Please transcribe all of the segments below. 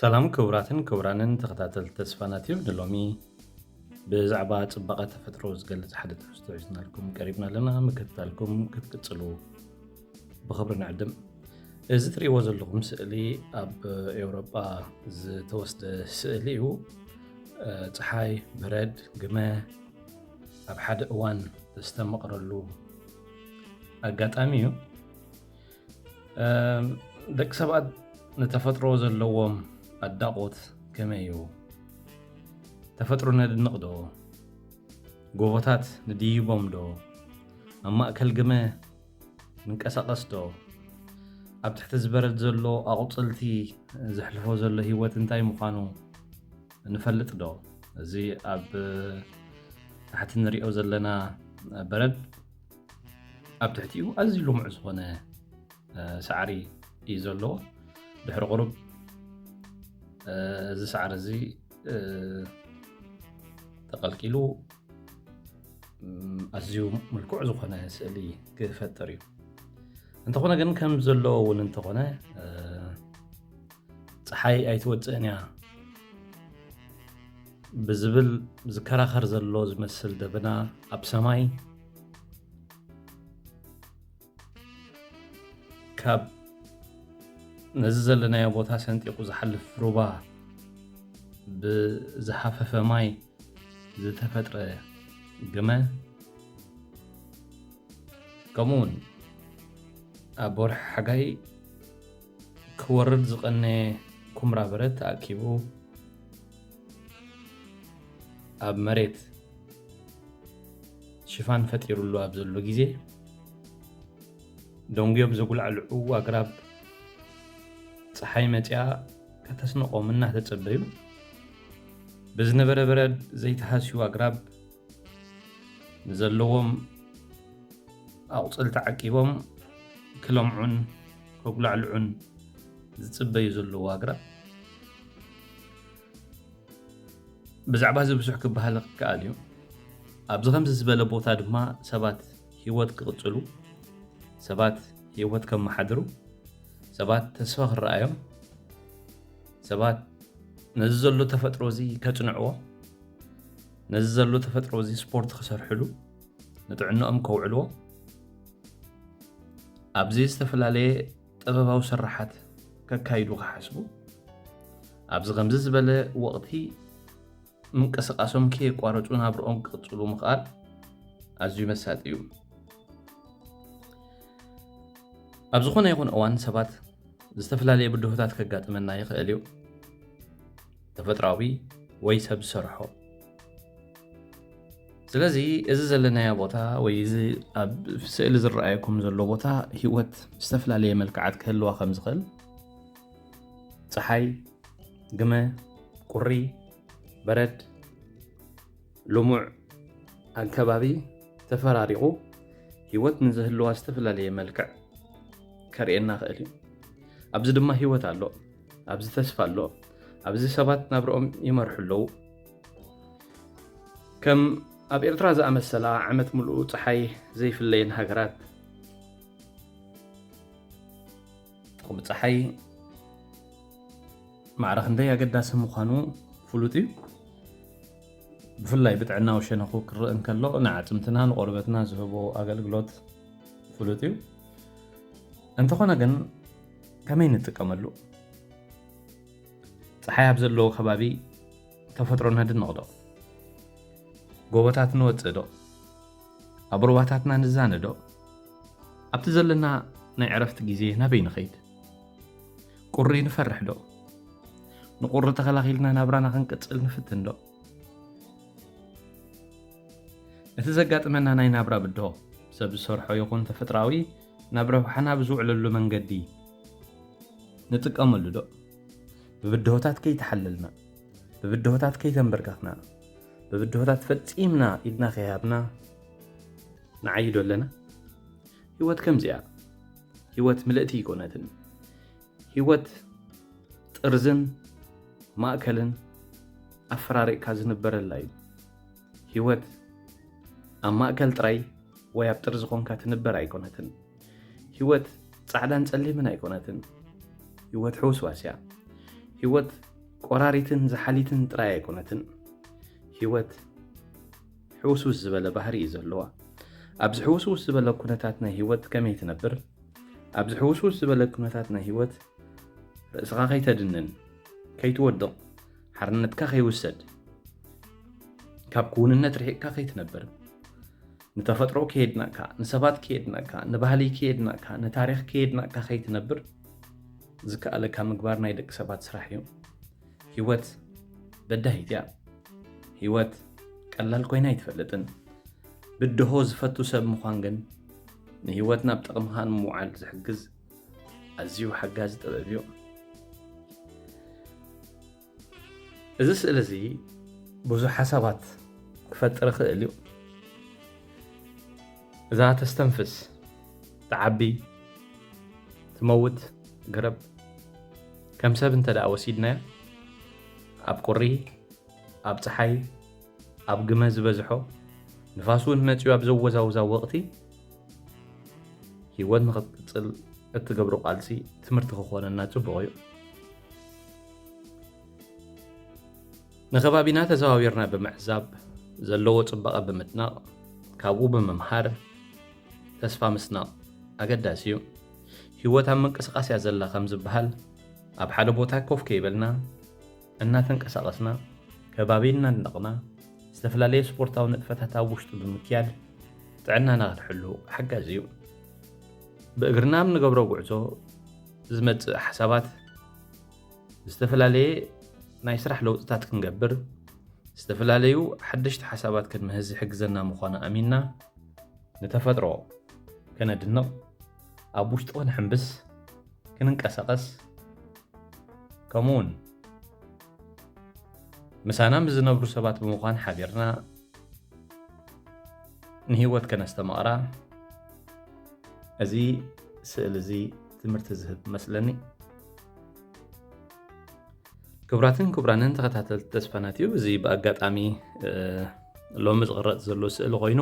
ሰላም ክቡራትን ክቡራንን ተኸታተልቲ ተስፋና ቲዩብ፣ ንሎሚ ብዛዕባ ጽባቐ ተፈጥሮ ዝገልጽ ሓደ ትሕዝቶ ሒዝናልኩም ቀሪብና ኣለና። ምክትታልኩም ክትቅጽሉ ብኽብሪ ንዕድም። እዚ ትርእይዎ ዘለኹም ስእሊ ኣብ ኤውሮጳ ዝተወስደ ስእሊ እዩ። እ፣ ጸሓይ፣ በረድ፣ ግመ ኣብ ሓደ እዋን ዝተመቕረሉ ኣጋጣሚ እዩ። እም፣ ደቂ ሰባት ንተፈጥሮ ዘለዎም ኣድናቖት ከመይ እዩ? ተፈጥሮ ነድንቕ ዶ? ጎቦታት ንድይቦም ዶ? ኣብ ማእከል ግመ ንንቀሳቐስ ዶ? ኣብ ትሕቲ ዝበረድ ዘሎ ኣቑጽልቲ ዘሕልፎ ዘሎ ህይወት እንታይ ምዃኑ ንፈልጥ ዶ? እዚ ኣብ ታሕቲ ንሪኦ ዘለና በረድ ኣብ ትሕቲኡ ኣዝዩ ልሙዕ ዝኾነ፣ እ፣ ሳዕሪ እዩ ዘለዎ። ድሕሪ ቁሩብ፣ እ፣ እዚ ሳዕሪ እዚ፣ እ፣ ተቐልቂሉ፣ እም፣ ኣዝዩ ምልኩዕ ዝኾነ ስእሊ ክፈጥር እዩ። እንተኾነ ግን ከም ዘለዎ እውን እንተኾነ፣ እ፣ ጸሓይ ኣይትወጽእን እያ ብዝብል ዝከራኸር ዘሎ ዝመስል ደበና ኣብ ሰማይ ካብ ነዚ ዘለናዮ ቦታ ሰንጢቑ ዝሓልፍ ሩባ ብዝሃፈፈ ማይ ዝተፈጥረ ግመ፣ ከምኡውን ኣብ ወርሒ ሓጋይ ክወርድ ዝቐነየ ኩምራ በረድ ተኣኪቡ ኣብ መሬት ሽፋን ፈጢሩሉ ኣብ ዘሎ ግዜ፣ ደንጉዮም ዘጉላዕልዑ ኣግራብ ጸሓይ መጺኣ ከተስንቖም እናተጸበዩ፣ ብዝነበረ በረድ ዘይተሃስዩ ኣግራብ ንዘለዎም ኣቑጽልቲ ዓቂቦም ክለምዑን ከጉላዕልዑን ዝጽበዩ ዘለዉ ኣግራብ። ብዛዕባ እዚ ብዙሕ ክበሃል ክከኣል እዩ። ኣብዚ ከምዚ ዝበለ ቦታ ድማ ሰባት ህይወት ክቕጽሉ፣ ሰባት ህይወት ከመሓድሩ፣ ሰባት ተስፋ ክረኣዮም፣ ሰባት ነዚ ዘሎ ተፈጥሮ እዚ ከጽንዕዎ፣ ነዚ ዘሎ ተፈጥሮ እዚ ስፖርት ክሰርሕሉ፣ ንጥዕናኦም ከውዕልዎ፣ ኣብዚ ዝተፈላለየ ጥበባዊ ስርሓት ከካይዱ ክሓስቡ፣ ኣብዚ ከምዚ ዝበለ ወቕቲ ምንቅስቓሶም ከየቋረጹ ናብርኦም ክቕጽሉ ምኽኣል ኣዝዩ መሳጢ እዩ። ኣብ ዝኾነ ይኹን እዋን ሰባት ዝተፈላለየ ብድሆታት ከጋጥመና ይኽእል እዩ። ተፈጥራዊ ወይ ሰብ ዝሰርሖ። ስለዚ እዚ ዘለናዮ ቦታ ወይ እዚ ኣብ ስእሊ ዝረኣየኩም ዘሎ ቦታ ህይወት ዝተፈላለየ መልክዓት ክህልዋ ከም ዝኽእል፣ ጸሓይ፣ ግመ፣ ቁሪ፣ በረድ፣ ልሙዕ ኣከባቢ ተፈራሪቑ ህይወት ንዝህልዋ ዝተፈላለየ መልክዕ ከርእየና ይኽእል እዩ። ኣብዚ ድማ ህይወት ኣሎ፣ ኣብዚ ተስፋ ኣሎ፣ ኣብዚ ሰባት ናብርኦም ይመርሑ ኣለዉ። ከም ኣብ ኤርትራ ዝኣመሰላ ዓመት ምሉእ ጸሓይ ዘይፍለየን ሃገራት፣ ጥቕሚ ጸሓይ ማዕረ ክንደይ ኣገዳሲ ምዃኑ ፍሉጥ እዩ። ብፍላይ ብጥዕናዊ ሸነኹ ክረአ እንከሎ፣ ንዓጽምትና፣ ንቆርበትና ዝህቦ ኣገልግሎት ፍሉጥ እዩ። እንተኾነ ግን፣ ከመይ ንጥቀመሉ? ጸሓይ ኣብ ዘለዎ ከባቢ ተፈጥሮ ነድንቕ ዶ? ጎቦታት ንወጽእ ዶ? ኣብ ሩባታትና ንዛነ ዶ? ኣብቲ ዘለና ናይ ዕረፍቲ ግዜ ናበይ ንኸይድ? ቁሪ ንፈርሕ ዶ? ንቁሪ ተኸላኺልና ናብራና ክንቅጽል ንፍትን ዶ? እቲ ዘጋጥመና ናይ ናብራ ብድሆ፣ ሰብ ዝሰርሖ ይኹን ተፈጥራዊ፣ ናብ ረብሓና ብዝውዕለሉ መንገዲ ንጥቀመሉ ዶ? ብብድሆታት ከይተሓለልና፣ ብብድሆታት ከይተንበርከኽና፣ ብብድሆታት ፈጺምና ኢድና ከይሃብና ንዓይዶ ኣለና? ህይወት ከምዚኣ፣ ህይወት ምልእቲ ኣይኮነትን። ህይወት ጥርዝን ማእከልን ኣፈራሪቕካ ዝንበረላ እዩ። ህይወት ኣብ ማእከል ጥራይ ወይ ኣብ ጥርዚ ኮንካ ትንበር ኣይኮነትን። ህይወት ጻዕዳን ጸሊምን ኣይኮነትን። ህይወት ሕውስዋስ እያ። ህይወት ቆራሪትን ዝሓሊትን ጥራይ ኣይኮነትን። ህይወት ሕውስውስ ዝበለ ባህሪ እዩ ዘለዋ። ኣብዚ ሕውስውስ ዝበለ ኩነታት ናይ ህይወት ከመይ ትነብር? ኣብዚ ሕውስውስ ዝበለ ኩነታት ናይ ህይወት ርእስኻ ከይተድንን፣ ከይትወድቕ፣ ሓርነትካ ከይውሰድ፣ ካብ ክውንነት ርሒቕካ ከይትነብር፣ ንተፈጥሮ ከየድነቕካ፣ ንሰባት ከየድነቕካ፣ ንባህሊ ከየድነቕካ፣ ንታሪኽ ከየድነቕካ ከይትነብር ዝከኣለካ ምግባር ናይ ደቂ ሰባት ስራሕ እዩ። ህይወት በዳሂት እያ። ህይወት ቀላል ኮይና ኣይትፈልጥን። ብድሆ ዝፈቱ ሰብ ምዃን ግን ንህይወት ናብ ጥቕምኻ ንምውዓል ዝሕግዝ ኣዝዩ ሓጋዚ ጥበብ እዩ። እዚ ስእሊ እዚ ብዙሕ ሓሳባት ክፈጥር ይኽእል እዩ። እዛ ተስተንፍስ፣ ትዓቢ፣ ትመውት ገረብ ከም ሰብ እንተ ደኣ ወሲድናያ፣ ኣብ ቁሪ፣ ኣብ ጸሓይ፣ ኣብ ግመ ዝበዝሖ፣ ንፋስ እውን መጺኡ ኣብ ዘወዛውዛ ወቕቲ፣ ህይወት ንኽትቅጽል እትገብሮ ቃልሲ ትምህርቲ ክኾነና ጽቡቕ እዩ። ንከባቢና ተዘዋዊርና ብምዕዛብ፣ ዘለዎ ጽባቐ ብምድናቕ፣ ካብኡ ብምምሃር፣ ተስፋ ምስናቕ ኣገዳሲ እዩ። ህይወት ኣብ ምንቅስቓስ እያ ዘላ ከም ዝበሃል፣ ኣብ ሓደ ቦታ ኮፍ ከይበልና፣ እናተንቀሳቐስና፣ ከባቢ እናድነቕና፣ ዝተፈላለየ ስፖርታዊ ንጥፈታት ኣብ ውሽጡ ብምክያድ ጥዕናና ክንሕሉ ሓጋዚ እዩ። ብእግርና ኣብ ንገብሮ ጉዕዞ ዝመጽእ ሓሳባት፣ ዝተፈላለየ ናይ ስራሕ ለውጥታት ክንገብር፣ ዝተፈላለዩ ሓደሽቲ ሓሳባት ክንምህዝ ዝሕግዘና ምዃኑ ኣሚንና፣ ንተፈጥሮ ከነድንቕ፣ ኣብ ውሽጡ ክንሕምብስ፣ ክንንቀሳቐስ፣ ከምኡውን ምሳና ምስ ዝነብሩ ሰባት ብምዃን ሓቢርና ንህይወት ከነስተማቕራ፣ እዚ ስእሊ እዚ ትምህርቲ ዝህብ መስለኒ። ክቡራትን ክቡራንን ተኸታተልቲ ተስፋና ቲዩብ፣ እዚ ብኣጋጣሚ፣ እ፣ ሎሚ ዝቕረጽ ዘሎ ስእሊ ኮይኑ፣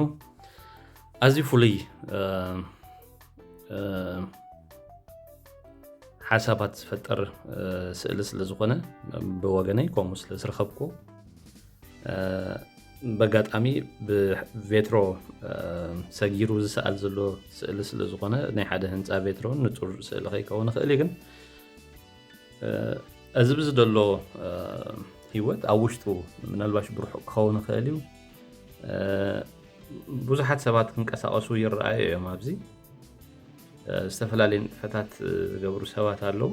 ኣዝዩ ፍሉይ፣ እ፣ እ፣ ሓሳባት ዝፈጥር፣ እ፣ ስእሊ ስለ ዝኾነ፣ ብወገነይ ከምኡ ስለ ዝረኸብኩ፣ እ፣ በጋጣሚ ብቬትሮ፣ እ፣ ሰጊሩ ዝሰኣል ዘሎ ስእሊ ስለ ዝኾነ፣ ናይ ሓደ ህንፃ ቬትሮን ንጹር ስእሊ ከይከውን ይኽእል እዩ፣ ግን፣ እ፣ እዚ ብዚ ዘሎ፣ እ፣ ህይወት ኣብ ውሽጡ ምናልባሽ ብርሑቕ ክኸውን ይኽእል እዩ። እ፣ ብዙሓት ሰባት ክንቀሳቐሱ ይረኣዩ እዮም ኣብዚ። እ፣ ዝተፈላለዩ ንጥፈታት፣ እ፣ ዝገብሩ ሰባት ኣለዉ።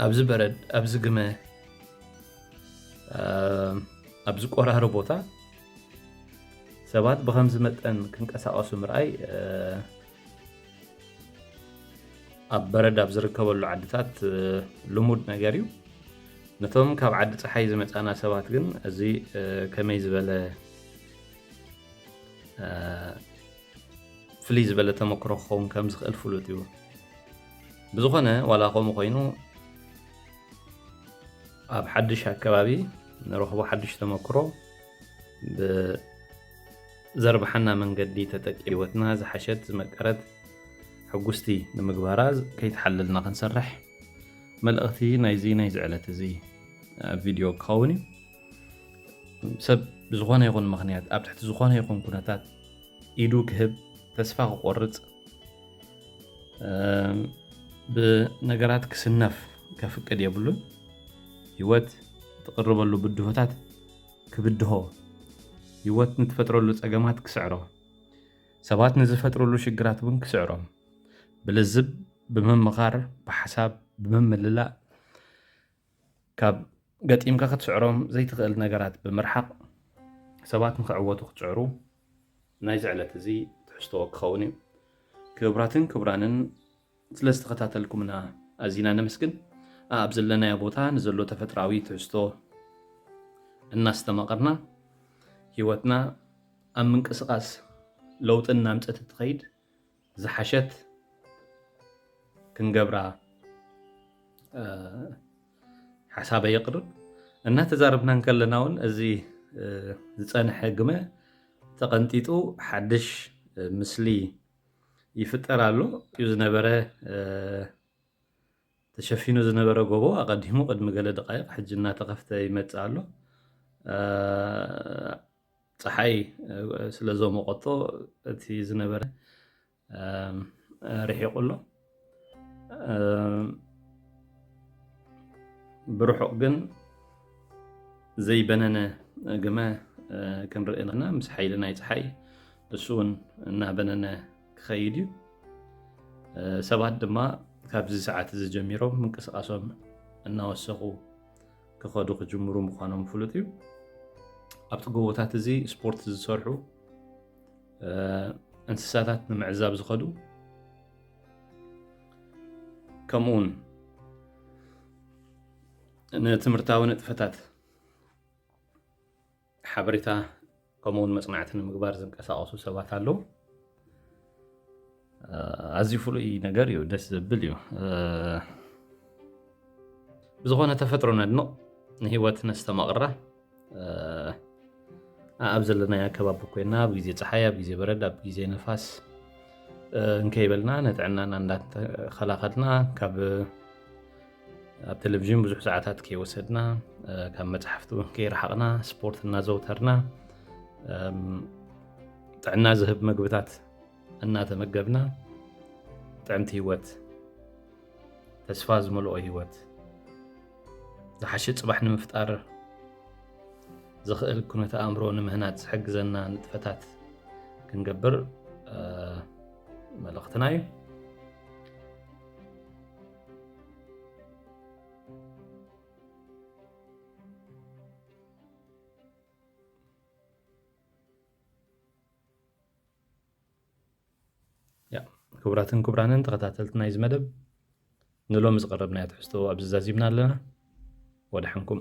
ኣብዚ በረድ፣ ኣብዚ ግመ፣ እ፣ ኣብዚ ቆራሪ ቦታ ሰባት ብኸምዚ መጠን ክንቀሳቐሱ ምርኣይ፣ እ፣ ኣብ በረድ ኣብ ዝርከበሉ ዓድታት፣ እ፣ ልሙድ ነገር እዩ። ነቶም ካብ ዓዲ ጸሓይ ዝመጻና ሰባት ግን እዚ፣ እ፣ ከመይ ዝበለ፣ እ፣ ፍልይ ዝበለ ተመክሮ ክኸውን ከም ዝኽእል ፍሉጥ እዩ። ብዝኾነ፣ ዋላ ከምኡ ኮይኑ፣ ኣብ ሓድሽ ኣከባቢ ንረኽቦ ሓድሽ ተመክሮ ብዘርብሓና መንገዲ ተጠቂምና ህይወትና ዝሓሸት ዝመቀረት ሕጉስቲ ንምግባራ ከይተሓለልና ክንሰርሕ መልእኽቲ ናይዚ ናይዚ ዕለት እዚ ቪድዮ ክኸውን እዩ። ሰብ ብዝኾነ ይኹን ምኽንያት ኣብ ትሕቲ ዝኾነ ይኹን ኩነታት ኢዱ ክህብ፣ ተስፋ ክቆርጽ፣ እም፣ ብነገራት ክስነፍ ከፍቅድ የብሉን። ህይወት ትቕርበሉ ብድሆታት ክብድሆ፣ ህይወት ንትፈጥረሉ ጸገማት ክስዕሮ፣ ሰባት ንዝፈጥርሉ ሽግራት እውን ክስዕሮም፣ ብልዝብ፣ ብምምኻር፣ ብሓሳብ፣ ብምምልላእ፣ ካብ ገጢምካ ክትስዕሮም ዘይትኽእል ነገራት ብምርሓቕ፣ ሰባት ንኽዕወቱ ክትጽዕሩ ናይዚ ዕለት እዚ ትሕዝቶ ክኸውን እዩ። ክቡራትን ክቡራንን፣ ስለ ዝተኸታተልኩምና ኣዚና ነመስግን። ኣብ ዘለናዮ ቦታ ንዘሎ ተፈጥራዊ ትሕዝቶ እናስተማቐርና፣ ህይወትና ኣብ ምንቅስቓስ ለውጢ እናምጸት እትኸይድ ዝሓሸት ክንገብራ፣ እ፣ ሓሳበይ የቕርብ። እናተዛረብና እንከለና እውን እዚ፣ እ፣ ዝጸንሐ ግመ ተቐንጢጡ ሓድሽ፣ እ፣ ምስሊ ይፍጠር ኣሎ። እዩ ዝነበረ፣ እ፣ ተሸፊኑ ዝነበረ ጎቦ ኣቐዲሙ ቅድሚ ገለ ደቃይቕ ሕጂ እናተኸፍተ ይመጽእ ኣሎ። ጸሓይ ስለ ዘሞቐቶ እቲ ዝነበረ ርሒቑ ኣሎ። ብርሑቕ ግን ዘይበነነ ግመ ክንርኢ ኣለና። ምስ ሓይሊ ናይ ጸሓይ ንሱ እውን እናበነነ ክኸይድ እዩ። ሰባት ድማ ካብዚ ሰዓት እዚ ጀሚሮም ምንቅስቃሶም እናወሰኹ ክኸዱ ክጅምሩ ምዃኖም ፍሉጥ እዩ። ኣብቲ ጎቦታት እዚ ስፖርት ዝሰርሑ እንስሳታት ንምዕዛብ ዝኸዱ፣ ከምኡውን ንትምህርታዊ ንጥፈታት ሓበሬታ ከምኡውን መጽናዕቲ ንምግባር ዝንቀሳቐሱ ሰባት ኣለዉ። ኣዝዩ ፍሉይ ነገር እዩ፣ ደስ ዘብል እዩ። ብዝኾነ ተፈጥሮ ነድንቕ፣ ንህይወት ነስተማቕራ። ኣብ ዘለናዮ ኣከባቢ ኮይና ኣብ ግዜ ጸሓይ፣ ኣብ ግዜ በረድ፣ ኣብ ግዜ ንፋስ እንከይበልና ንጥዕናና እንዳተኸላኸልና ካብ ኣብ ቴሌቪዥን ብዙሕ ሰዓታት ከይወሰድና፣ ካብ መጽሓፍቲ እውን ከይረሓቕና፣ ስፖርት እናዘውተርና፣ ጥዕና ዝህብ መግብታት እናተመገብና ጥዕምቲ ህይወት፣ ተስፋ ዝመልኦ ህይወት፣ ዝሓሸ ጽባሕ ንምፍጣር ዝኽእል ኩነተ ኣእምሮ ንምህናጽ ዝሕግዘና ንጥፈታት ክንገብር መልእኽትና እዩ። ክቡራትን ክቡራንን ተኸታተልቲ ናይዚ መደብ፣ ንሎሚ ዝቐረብናዮ ትሕዝቶ ኣብዚ ዛዚምና ኣለና። ወደሓንኩም።